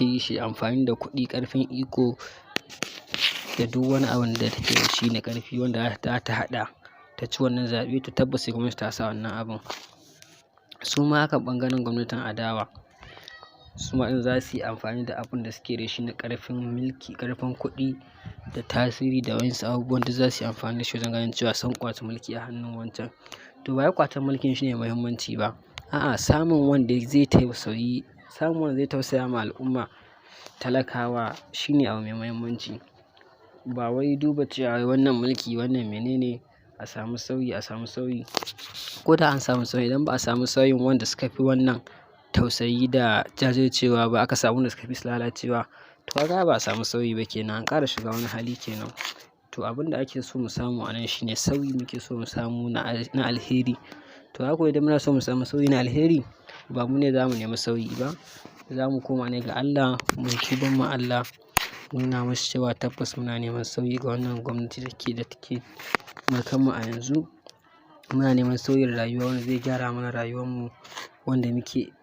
Yi shi amfani da kuɗi, ƙarfin iko da duk wani abun da take da shi na ƙarfi wanda za ta haɗa ta ci wannan zaɓe, to tabbas sai gwamnati ta sa wannan abun. Su ma haka ɓangaren gwamnatin adawa, su ma in za su yi amfani da abun da suke da shi na ƙarfin mulki, ƙarfin kuɗi da tasiri da waƴansu abubuwan da za su yi amfani da shi wajen ganin cewa sun ƙwace mulki a hannun wancan. To ba wai ƙwatan mulkin shine muhimmanci ba. A'a, samun wanda zai tausayi, samun wanda zai tausaya ma al'umma talakawa shine abu mai muhimmanci. Ba wai duba cewa wannan mulki, wannan menene, a samu sauyi, a samu sauyi. Ko da an samu sauyi, idan ba a samu sauyin wanda suka fi wannan tausayi da jajircewa ba, aka samu wanda suka fi su lalacewa, to kaga ba a samu sauyi ba kenan, an ƙara shiga wani hali kenan. To abin da ake so mu samu a nan shine sauyi muke so mu samu na alheri. To haka idan muna so mu samu sauyi na alheri, ba mu ne za mu nemi sauyi ba. Za mu koma ne ga Allah, mu tuban ma Allah, mu nuna masa cewa tabbas muna neman sauyi ga wannan gwamnati da take mulkan mu a yanzu. Muna neman sauyin rayuwa wanda zai gyara mana rayuwar mu wanda muke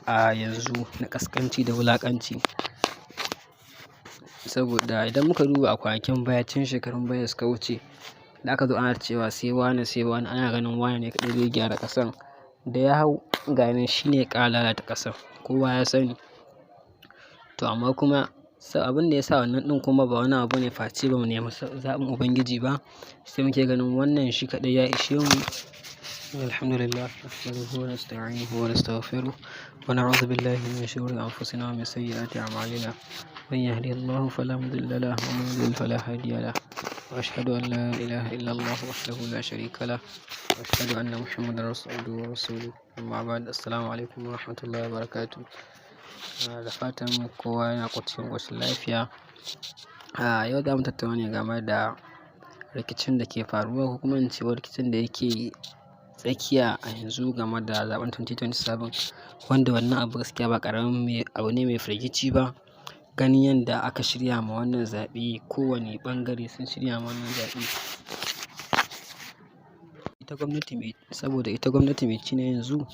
a yanzu na ƙasƙanci da wulaƙanci. Saboda idan muka duba a kwanakin baya, can shekarun baya da suka wuce, da aka zo ana cewa sai wane, sai wane, ana ganin wane ne kaɗai zai gyara ƙasan. Da ya hau, ga nan shi ne ya ƙara lalata ƙasar. Kowa ya sani. To amma kuma abin da ya sa wannan ɗin kuma ba wani abu ne face ba mu nemi zaɓin Ubangiji ba. Sai muke ganin wannan shi kaɗai ya ishe mu. Alhamdulillah, nahmaduhu wa nasta'inuhu wa nastaghfiruh wa na'udhu billahi min shururi anfusina wa min sayyiati a'malina. Man yahdihillahu fala mudilla lahu wa man yudlil fala hadiya lahu. Wa ashhadu an la ilaha illallah wahdahu la sharika lahu wa ashhadu anna Muhammadan abduhu wa rasuluhu. Amma ba'd, assalamu alaikum wa rahmatullahi wa barakatuh. Da fatan kowa yana cikin ƙoshin lafiya. A yau za mu tattauna ne game da rikicin da ke faruwa, ko kuma in ce rikicin da yake tsakiya a yanzu game da zaɓen 2027, wanda wannan abu gaskiya ba ƙaramin abu ne mai firgici ba. Ganin yadda aka shirya ma wannan zaɓe, kowane ɓangare sun shirya ma wannan zaɓe. Ita gwamnati mai, saboda ita gwamnati mai ci na yanzu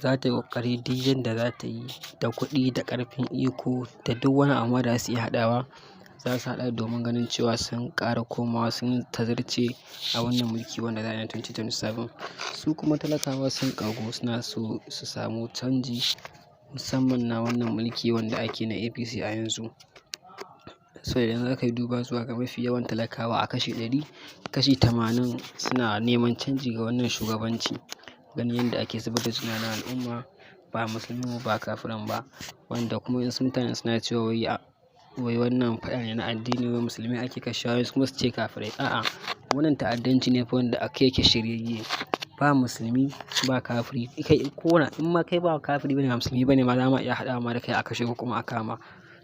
za ta yi ƙoƙari duk yanda za ta yi da kuɗi, da ƙarfin iko, da duk wani abu ma da za su iya haɗawa, za su haɗa domin ganin cewa sun ƙara komawa sun tazarce a wannan mulki wanda za a yi na 2027. Su kuma talakawa sun ƙagu, suna so su samu canji, musamman na wannan mulki wanda ake na APC a yanzu. So idan za ka yi duba zuwa ga mafi yawan talakawa a kashi 100, kashi 80 suna neman canji ga wannan shugabanci. Ganin yadda ake zubar da jinanen al'umma, ba musulmi ba kafiran ba, wanda kuma wasu mutane suna cewa wai wannan faɗa ne na addini, wai musulmai ake kashewa, wasu kuma su ce kafirai. A'a, wannan ta'addanci ne fa wanda aka yake shiryayye. Ba musulmi ba kafiri, kai ko in ma kai ba kafiri bane ba musulmi bane ma, za ma iya haɗawa ma da kai a kashe ko kuma a kama.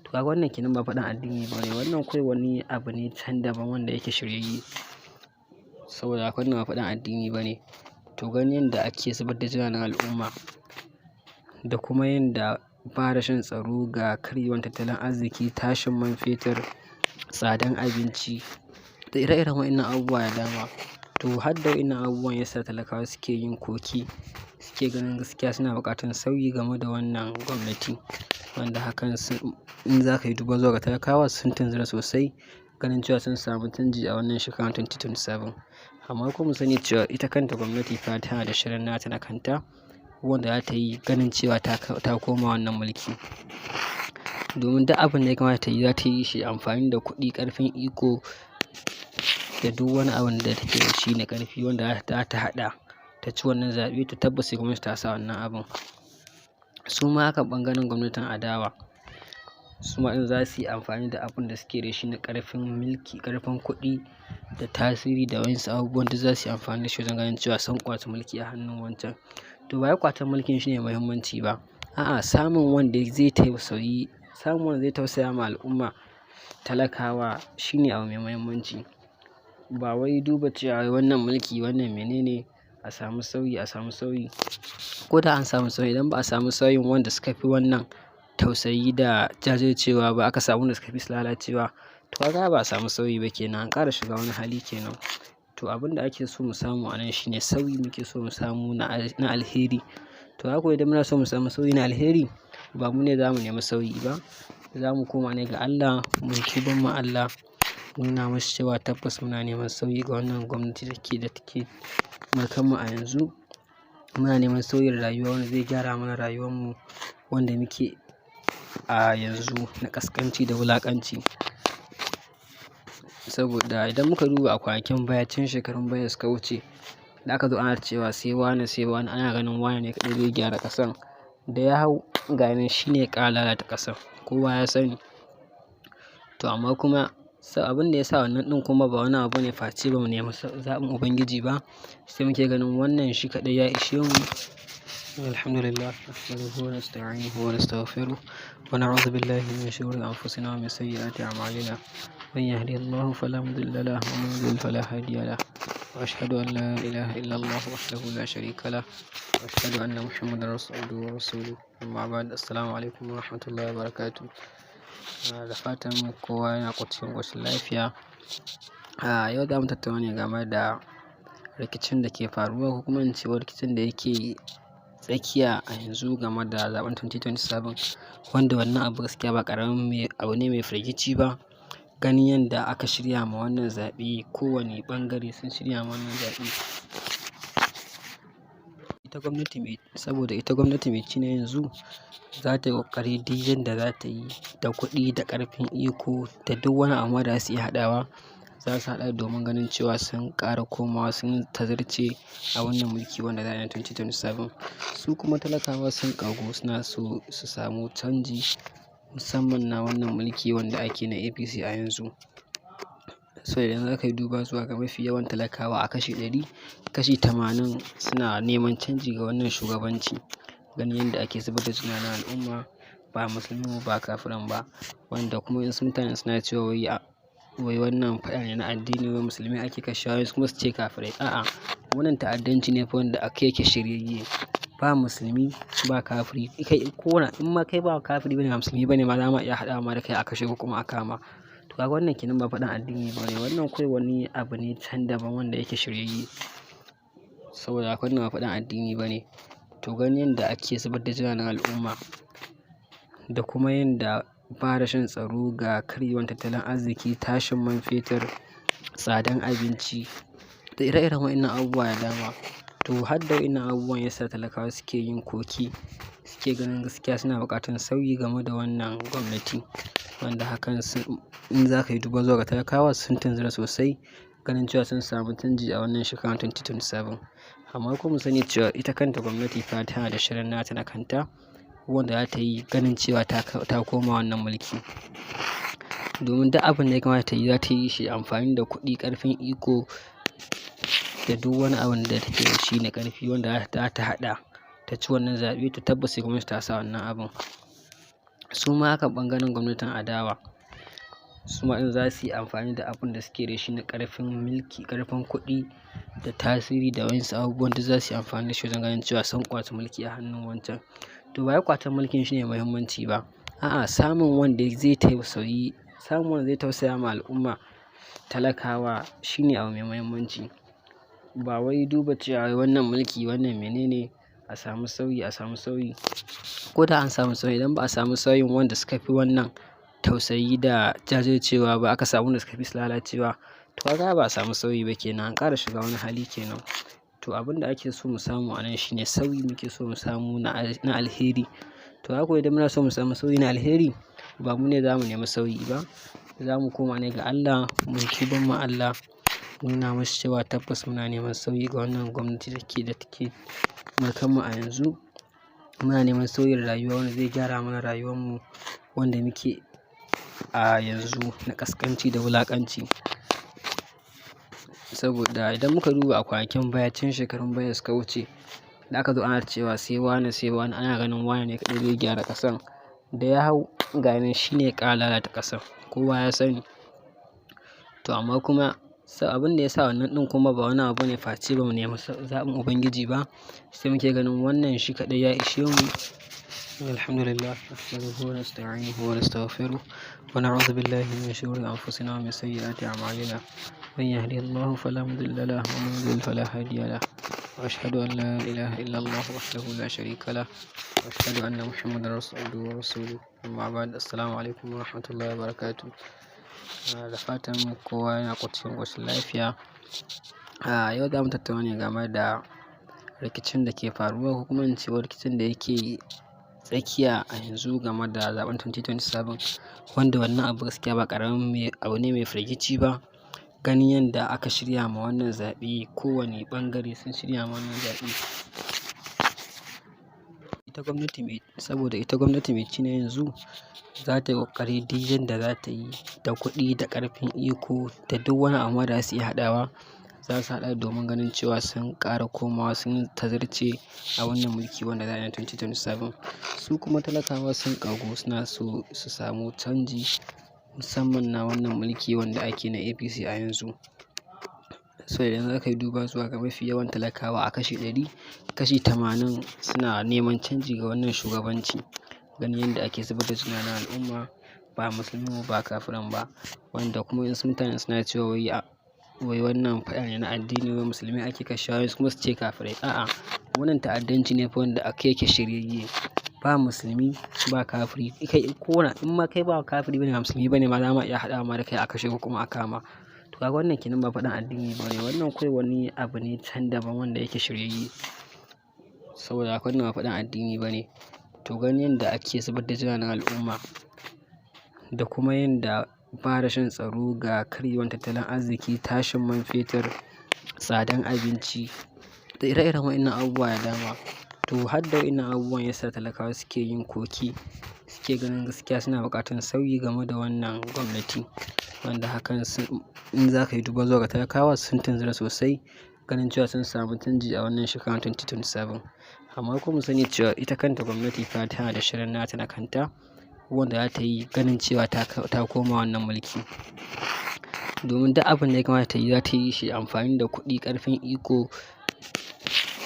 To kaga wannan kenan ba faɗan addini bane, wannan kawai wani abu ne can daban wanda yake shiryayye. Saboda haka wannan ba faɗan addini bane. To ganin yadda ake zubar da jinanen al'umma da kuma yanda ba rashin tsaro, ga karyewar tattalin arziki, tashin man fetur, tsadan abinci da ire-iren waƴannan abubuwa da dama. To har da waƴannan abubuwan yasa talakawa suke yin koke, suke ganin gaskiya suna buƙatar sauyi game da wannan gwamnati. Wanda hakan sun, in za ka yi duba zuwa ga talakawa, sun tunzura sosai ganin cewa sun samu canji a wannan shekarar 2027. Amma kuma mu sani cewa ita kanta gwamnati fa tana da shirin nata na kanta wanda za ta yi ganin cewa ta koma wannan mulki. Domin duk abin da ya kamata ta yi, za ta yi shi amfani da kuɗi, ƙarfin iko da duk wani abun da take da shi na ƙarfi wanda za ta haɗa ta ci wannan zaɓe, to tabbas sai gwamnati ta sa wannan abun. Su ma haka ɓangaren gwamnatin adawa, su ma in za su yi amfani da abun da suke da shi na ƙarfin mulki, ƙarfin kuɗi da tasiri da waƴansu abubuwan da za su yi amfani da shi wajen ganin cewa sun ƙwace mulki a hannun wancan. To ba wai ƙwatan mulkin shine muhimmanci ba. A'a, samun wanda zai tausayi, samun wanda zai tausaya ma al'umma talakawa shine abu mai muhimmanci. Ba wai duba cewa wannan mulki, wannan menene, a samu sauyi, a samu sauyi. Ko da an samu sauyi, idan ba a samu sauyin wanda suka fi wannan tausayi da jajircewa ba, aka samu wanda suka fi su lalacewa, to kaga ba a samu sauyi ba kenan, an ƙara shiga wani hali kenan. To abin da ake so mu samu a nan shine sauyi muke so mu samu na alheri. To haka idan muna so mu samu sauyi na alheri, Ba mu ne za mu nemi sauyi ba. Za mu koma ne ga Allah, mu tuban ma Allah, nuna masa cewa tabbas muna neman sauyi ga wannan gwamnati da take mulkan mu a yanzu. Muna neman sauyin rayuwa wanda zai gyara mana rayuwar mu wanda muke a yanzu na ƙasƙanci da wulaƙanci. Saboda idan muka duba a kwanakin baya, can shekarun baya da suka wuce, da aka zo ana cewa sai wane, sai wane, ana ganin wane ne kaɗai zai gyara ƙasan. Da ya hau, ga nan shi ne ya ƙara lalata ƙasar. Kowa ya sani. To amma kuma abin da ya sa wannan ɗin kuma ba wani abu ne face ba mu nemi zaɓin Ubangiji ba. Sai muke ganin wannan shi kaɗai ya ishe mu. الحمد لله نحمده ونستعينه ونستغفره ونعوذ بالله من شرور أنفسنا ومن سيئات أعمالنا، من يهده الله فلا مضل له ومن يضلل فلا هادي له، وأشهد أن لا إله إلا الله وحده لا شريك له، وأشهد أن محمدا عبده ورسوله، أما بعد، السلام عليكم ورحمة الله وبركاته. Da fatan kowa yana cikin ƙoshin lafiya. A yau za mu tattauna ne game da rikicin da ke faruwa, ko kuma in ce rikicin da yake tsakiya a yanzu game da zaɓen 2027, wanda wannan abu gaskiya ba ƙaramin abu ne mai firgici ba. Ganin yadda aka shirya ma wannan zaɓe, kowane ɓangare sun shirya ma wannan zaɓe. Ita gwamnati mai, saboda ita gwamnati mai ci na yanzu za ta yi ƙoƙari duk yanda za ta yi da kuɗi, da ƙarfin iko, da duk wani abu ma da za su iya haɗawa, za su haɗa domin ganin cewa sun ƙara komawa sun tazarce a wannan mulki wanda za a yi na 2027. Su kuma talakawa sun ƙagu, suna so su samu canji, musamman na wannan mulki wanda ake na APC a yanzu. So idan za ka yi duba zuwa ga mafi yawan talakawa a kashi 100, kashi 80 suna neman canji ga wannan shugabanci. Ganin yadda ake zubar da jinanen al'umma, ba musulmi ba kafiran ba, wanda kuma wasu mutane suna cewa wai wannan faɗa ne na addini, wai musulmai ake kashewa, wasu kuma su ce kafirai. A'a, wannan ta'addanci ne fa wanda aka yake shiryayye. Ba musulmi ba kafiri. Kai ko in ma kai ba kafiri bane ba musulmi bane ma, za ma iya haɗawa ma da kai a kashe ko kuma a kama. To kaga wannan kenan ba faɗan addini bane. Wannan kawai wani abu ne can daban wanda yake shiryayye. Saboda haka wannan ba faɗan addini bane. To ganin yadda ake zubar da jinanen al'umma da kuma yanda ba rashin tsaro, ga karyewar tattalin arziki, tashin man fetur, tsadan abinci da ire-iren waɗannan abubuwa da dama. To har da waɗannan abubuwan yasa talakawa suke yin koke, suke ganin gaskiya suna buƙatar sauyi game da wannan gwamnati. Wanda hakan sun, in za ka yi duba zuwa ga talakawa, sun tunzura sosai ganin cewa sun samu canji a wannan shekarar 2027. Amma kuma mu sani cewa ita kanta gwamnati fa tana da shirin nata na kanta wanda za ta yi ganin cewa ta koma wannan mulki. Domin duk abin da ya kamata ta yi, za ta yi shi amfani da kuɗi, ƙarfin iko da duk wani abun da take da shi na ƙarfi wanda za ta haɗa ta ci wannan zaɓe. To tabbas sai gwamnati ta sa wannan abun. Su ma haka ɓangaren gwamnatin adawa, su ma in za su yi amfani da abun da suke da shi na ƙarfin mulki, ƙarfin kuɗi da tasiri da waƴansu abubuwan da za su yi amfani da shi wajen ganin cewa sun ƙwace mulki a hannun wancan. To ba wai ƙwatan mulkin shine muhimmanci ba. A'a, samun wanda zai tausayi, samun wanda zai tausaya ma al'umma talakawa shine abu mai muhimmanci. Ba wai duba cewa wannan mulki wannan menene, a samu sauyi, a samu sauyi. Ko da an samu sauyi, idan ba a samu sauyin wanda suka fi wannan tausayi da jajircewa ba, aka samu wanda suka fi su lalacewa, to kaga ba a samu sauyi ba kenan, an ƙara shiga wani hali kenan. To abin da ake so mu samu a nan shine sauyi muke so mu samu na alheri. To haka idan muna so mu samu sauyi na alheri, ba mu ne za mu nemi sauyi ba. Za mu koma ne ga Allah, mu tuban ma Allah, nuna masa cewa tabbas muna neman sauyi ga wannan gwamnati da take mulkan mu a yanzu. Muna neman sauyin rayuwa wanda zai gyara mana rayuwar mu wanda muke a yanzu na ƙasƙanci da wulaƙanci. Saboda idan muka duba a kwanakin baya, can shekarun baya da suka wuce, da aka zo ana cewa sai wane, sai wane, ana ganin wane ne kaɗai zai gyara ƙasan. Da ya hau, ga nan shi ne ya ƙara lalata ƙasar. Kowa ya sani. To amma kuma abin da ya sa wannan ɗin kuma ba wani abu ne face ba mu nemi zaɓin Ubangiji ba. Sai muke ganin wannan shi kaɗai ya ishe mu. الحمد لله نحمده ونستعينه ونستغفره ونعوذ بالله من شرور أنفسنا ومن سيئات أعمالنا، من يهده الله فلا مضل له ومن يضلل فلا هادي له. وأشهد أن لا إله إلا الله وحده لا شريك له، وأشهد أن محمدا عبده ورسوله. أما بعد، السلام عليكم ورحمة الله وبركاته. Da fatan kowa yana cikin ƙoshin lafiya. A yau za mu tattauna ne game da rikicin da ke faruwa, ko kuma in ce rikicin da yake tsakiya a yanzu game da zaɓen 2027, wanda wannan abu gaskiya ba ƙaramin abu ne mai firgici ba. Ganin yadda aka shirya ma wannan zaɓe, kowane ɓangare sun shirya ma wannan zaɓe. Ita gwamnati mai, saboda ita gwamnati mai ci na yanzu za ta yi ƙoƙari duk yanda za ta yi da kuɗi da ƙarfin iko da duk wani abu ma da za su iya haɗawa, za su haɗa domin ganin cewa sun ƙara komawa sun tazarce a wannan mulki wanda za a yi na 2027. Su kuma talakawa sun ƙagu, suna so su samu canji, musamman na wannan mulki wanda ake na APC a yanzu. So idan za ka yi duba zuwa ga mafi yawan talakawa a kashi 100, kashi 80 suna neman canji ga wannan shugabanci. Ganin yadda ake zubar da jinanen al'umma, ba musulmi ba kafiran ba, wanda kuma wasu mutane suna cewa wai wannan faɗa ne na addini, wai musulmai ake kashewa, wasu kuma su ce kafirai. A'a, wannan ta'addanci ne fa wanda aka yake shiryayye. Ba musulmi ba kafiri, kai ko in ma kai ba kafiri bane ba musulmi bane ma, za ma iya haɗawa ma da kai a kashe ko kuma a kama. To kaga wannan kenan ba faɗan addini bane, wannan kawai wani abu ne can daban wanda yake shiryayye. Saboda haka wannan ba faɗan addini bane. To ganin yadda ake zubar da jinanen al'umma da kuma yanda ba rashin tsaro, ga karyewar tattalin arziki, tashin man fetur, tsadan abinci da ire-iren waɗannan abubuwa da dama. To har da waɗannan abubuwan yasa talakawa suke yin koke, suke ganin gaskiya suna buƙatar sauyi game da wannan gwamnati. Wanda hakan sun, in za ka yi duba zuwa ga talakawa, sun tunzura sosai ganin cewa sun samu canji a wannan shekarar 2027. Amma kuma mu sani cewa ita kanta gwamnati fa tana da shirin nata na kanta wanda za ta yi ganin cewa ta koma wannan mulki. Domin duk abin da ya kamata ta yi, za ta yi shi amfani da kuɗi, ƙarfin iko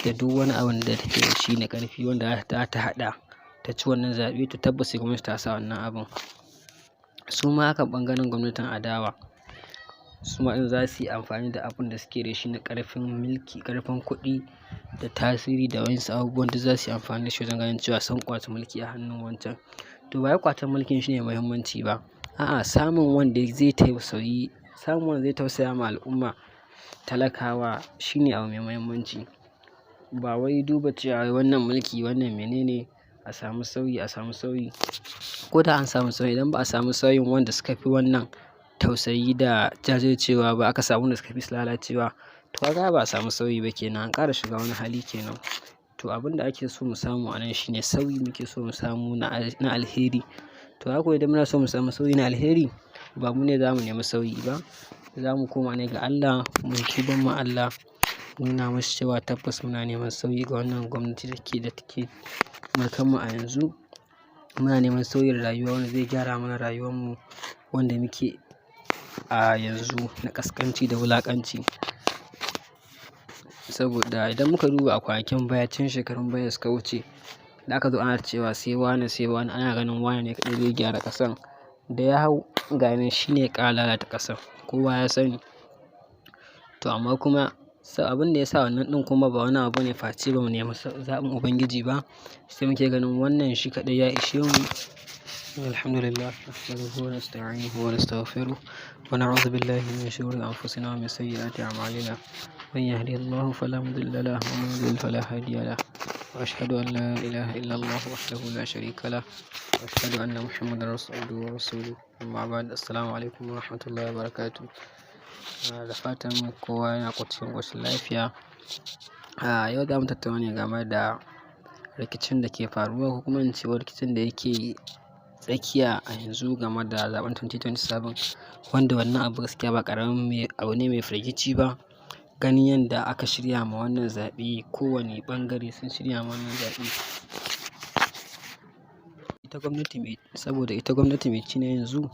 da duk wani abin da take da shi na ƙarfi wanda za ta haɗa ta ci wannan zaɓe. To tabbas sai gwamnati ta sa wannan abun. Su ma haka ɓangaren gwamnatin adawa, su ma in za su yi amfani da abun da suke da shi na ƙarfin mulki, ƙarfin kuɗi da tasiri da waƴansu abubuwan duk za su yi amfani da shi wajen ganin cewa sun ƙwace mulki a hannun wancan. To ba wai ƙwatan mulkin shine muhimmanci ba. A'a, samun wanda zai tausayi, samun wanda zai tausaya ma al'umma talakawa shine abu mai muhimmanci. Ba wai duba cewa wannan mulki wannan menene, a samu sauyi, a samu sauyi. Ko da an samu sauyi, idan ba a samu sauyin wanda suka fi wannan tausayi da jajircewa ba, aka samu wanda suka fi su lalacewa, to kaga ba a samu sauyi ba kenan, an ƙara shiga wani hali kenan. To abin da ake so mu samu a nan shine sauyi muke so mu samu na alheri. To haka idan muna so mu samu sauyi na alheri, ba mu ne za mu nemi sauyi ba. Za mu koma ne ga Allah, mu tuban ma Allah, mu nuna masa cewa tabbas muna neman sauyi ga wannan gwamnati da take mulkan mu a yanzu. Muna neman sauyin rayuwa wanda zai gyara mana rayuwar mu wanda muke a yanzu na ƙasƙanci da wulaƙanci. Saboda idan muka duba a kwanakin baya, can shekarun baya da suka wuce, da aka zo ana cewa sai wane sai wane, ana ganin wane ne kaɗai zai gyara ƙasan. Da ya hau, ga nan shi ne ya ƙara lalata ƙasar. Kowa ya sani. To amma kuma abin da ya sa wannan ɗin kuma ba wani abu bane face ba mu nemi zaɓin Ubangiji ba. Sai muke ganin wannan shi kaɗai ya ishe mu. Alhamdulillah, nahmaduhu wa nasta'inuhu wa nastaghfiruh wa na'udhu billahi min shururi anfusina wa min sayyiati a'malina. Man yahdihillahu fala mudilla lahu wa man yudlil fala hadiya lahu. Wa ashhadu an la ilaha illallah wahdahu la sharika lahu wa ashhadu anna Muhammadan abduhu wa rasuluhu. Amma ba'd, assalamu alaikum wa rahmatullahi wa barakatuh. Da fatan kowa yana cikin ƙoshin lafiya. A yau za mu tattauna ne game da rikicin da ke faruwa, ko kuma in ce rikicin da yake tsakiya a yanzu game da zaɓen 2027, wanda wannan abu gaskiya ba ƙaramin abu ne mai firgici ba. Ganin yadda aka shirya ma wannan zaɓe, kowane ɓangare sun shirya ma wannan zaɓe. Ita gwamnati mai, saboda ita gwamnati mai ci na yanzu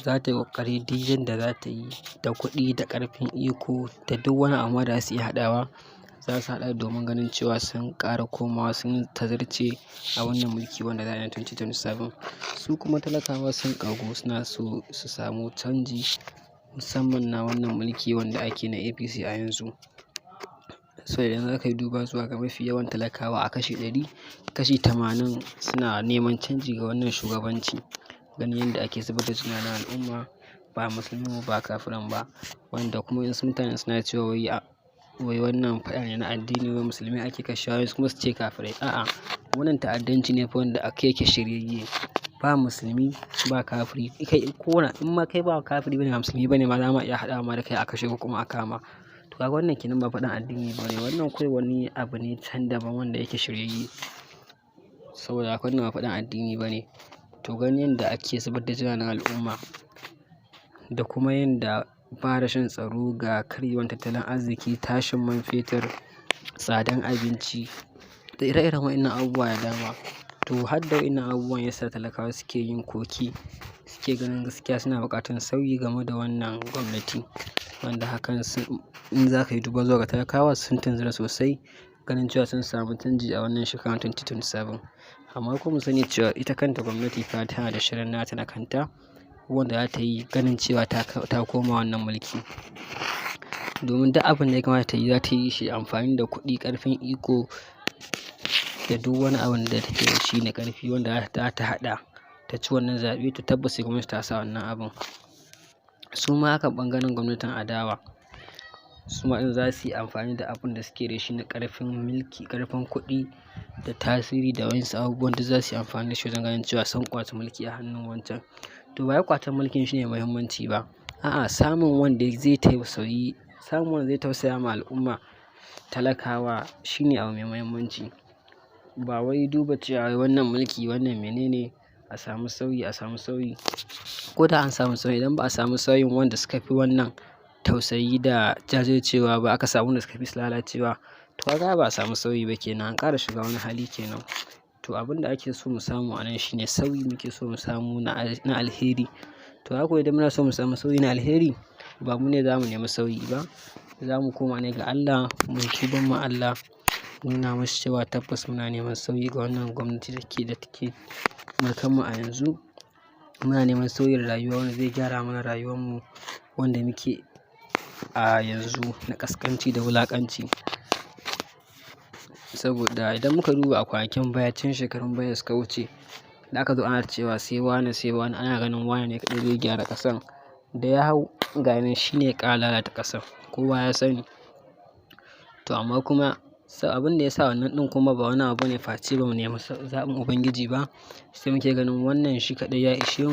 za ta yi ƙoƙari duk yanda za ta yi da kuɗi da ƙarfin iko da duk wani abu ma da za su iya haɗawa, za su haɗa domin ganin cewa sun ƙara komawa sun tazarce a wannan mulki wanda za a yi na 2027. Su kuma talakawa sun ƙagu, suna so su samu canji, musamman na wannan mulki wanda ake na APC a yanzu. Saboda idan za ka yi duba zuwa ga mafi yawan talakawa a kashi 100, kashi 80 suna neman canji ga wannan shugabanci. Ganin yadda ake zubar da jinanen al'umma, ba musulmi ba kafiran ba, wanda kuma wasu mutane suna cewa wai wannan faɗa ne na addini, wai musulmai ake kashewa, wasu kuma su ce kafirai. A'a, wannan ta'addanci ne fa wanda aka yake shiryayye. Ba musulmi ba kafiri, kai ko wane in ma kai ba kafiri bane ba musulmi bane ma za ma iya haɗawa ma da kai a kashe ko kuma a kama. To kaga wannan kenan ba faɗan addini bane, wannan kawai wani abu ne can daban wanda yake shiryayye. Saboda haka wannan ba faɗan addini bane. To ganin yadda ake zubar da jinanen al'umma da kuma yanda ba rashin tsaro ga karyewar tattalin arziki, tashin man fetur, tsadan abinci da ire-iren waɗannan abubuwa da dama. To har da waɗannan abubuwan yasa talakawa suke yin koke, suke ganin gaskiya suna buƙatar sauyi game da wannan gwamnati. Wanda hakan in za ka yi duba zuwa ga talakawa sun tunzura sosai ganin cewa sun samu canji a wannan shekarar 2027. Amma kuma mu sani cewa ita kanta gwamnati fa tana da shirin nata na kanta wanda za ta yi ganin cewa ta koma wannan mulki. Domin duk abin da ya kamata ta yi, za ta yi shi amfani da kuɗi, ƙarfin iko da duk wani abin da take da shi na ƙarfi wanda za ta haɗa ta ci wannan zaɓe. To tabbas sai gwamnati ta sa wannan abun. Su ma haka ɓangaren gwamnatin adawa, su ma in za su yi amfani da abin da suke da shi na ƙarfin mulki, ƙarfin kuɗi da tasiri da waƴansu abubuwan da za su yi amfani da shi wajen ganin cewa sun ƙwace mulki a hannun wancan. To ba wai ƙwatan mulkin shine muhimmanci ba. A'a, samun wanda zai tausayi, samun wanda zai tausaya ma al'umma talakawa shine abu mai muhimmanci. Ba wai duba cewa wannan mulki wannan menene a samu sauyi, a samu sauyi. Ko da an samu sauyi, idan ba a samu sauyin wanda suka fi wannan tausayi da jajircewa ba, aka samu wanda suka fi su lalacewa, to kaga ba a samu sauyi ba kenan, an ƙara shiga wani hali kenan. To abin da ake so mu samu a nan shine sauyi muke so mu samu na alheri. To haka idan muna so mu samu sauyi na alheri, ba mu ne za mu nemi sauyi ba. Za mu koma ne ga Allah, mu tuban ma Allah, mu nuna masa cewa tabbas muna neman sauyi ga wannan gwamnati da take mulkan mu a yanzu. Muna neman sauyin rayuwa wanda zai gyara mana rayuwar mu wanda muke a yanzu na ƙasƙanci da wulaƙanci. Saboda idan muka duba a kwanakin baya, tun shekarun baya da suka wuce, da aka zo ana cewa sai wane sai wane, ana ganin wane ne kaɗai zai gyara ƙasan. Da ya hau ga yanan shi ne ya ƙara lalata ƙasar. Kowa ya sani. To amma kuma abin da ya sa wannan ɗin kuma ba wani abu bane face ba mu nemi zaɓin Ubangiji ba. Sai muke ganin wannan shi kaɗai ya ishe mu.